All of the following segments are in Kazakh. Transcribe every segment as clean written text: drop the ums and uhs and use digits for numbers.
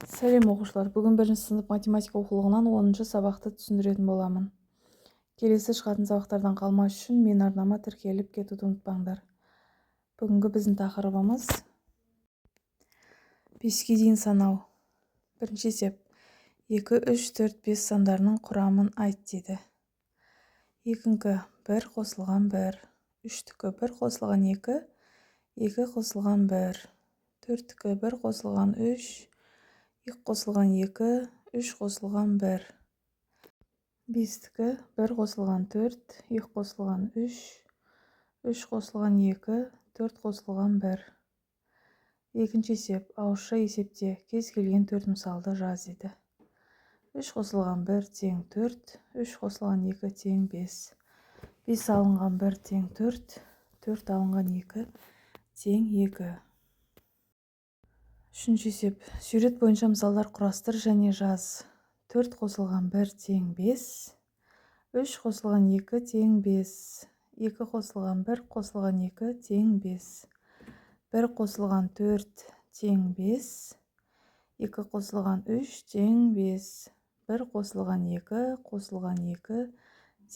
Сәлем, оқушылар! Бүгін бірінші сынып математика оқулығынан 10-сабақты түсіндіретін боламын. Келесі шығатын сабақтардан қалмас үшін мен арнама тіркеліп кетуді ұмытпаңдар. Бүгінгі біздің тақырыбымыз: 5-ке дейін санау. Бірінші есеп: 2, 3, 4, 5 сандарының құрамын айт дейді. Екінікі 1 қосылған 1, үштікі 1 қосылған 2, 2 қосылған 1, төрттікі 1 қосылған 3, 2 қосылған 2, 3 қосылған 1, бестікі 1 қосылған 4, 2 қосылған 3, 3 қосылған 2, 4 қосылған 1. Екінші есеп: ауызша есепте кез келген төрт мысалды жаз дейді. 3 қосылған 1 тең 4, 3 қосылған 2 тең 5, 5 алынған 1 тең 4, 4 алынған 2 тең 2. Үшінші есеп: сурет бойынша мысалдар құрастыр және жаз. 4 қосылған 1 тең 5, 3 қосылған 2 тең 5, 2 қосылған 1 қосылған 2 тең 5, 1 қосылған 4 тең 5, 2 қосылған 3 тең 5, 1 қосылған 2 қосылған 2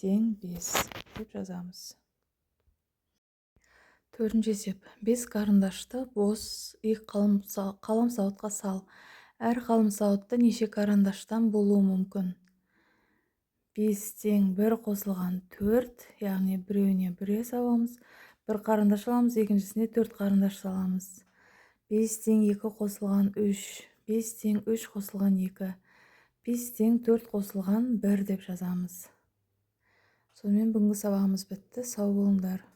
тең 5 деп жазамыз. Төртінші есеп: 5 карандашты бос екі қаламсауытқа сал. Әр қаламсауытта неше карандаштан болуы мүмкін? 5 тең 1 қосылған 4, яғни біреуіне біреу саламыз, бір қарындаш аламыз, екіншісіне төрт қарындаш саламыз. 5 тең 2 қосылған 3, 5 тең 3 қосылған 2, 5 тең 4 қосылған 1 деп жазамыз. Сонымен, бүгінгі сабағымыз бітті. Сау болыңдар!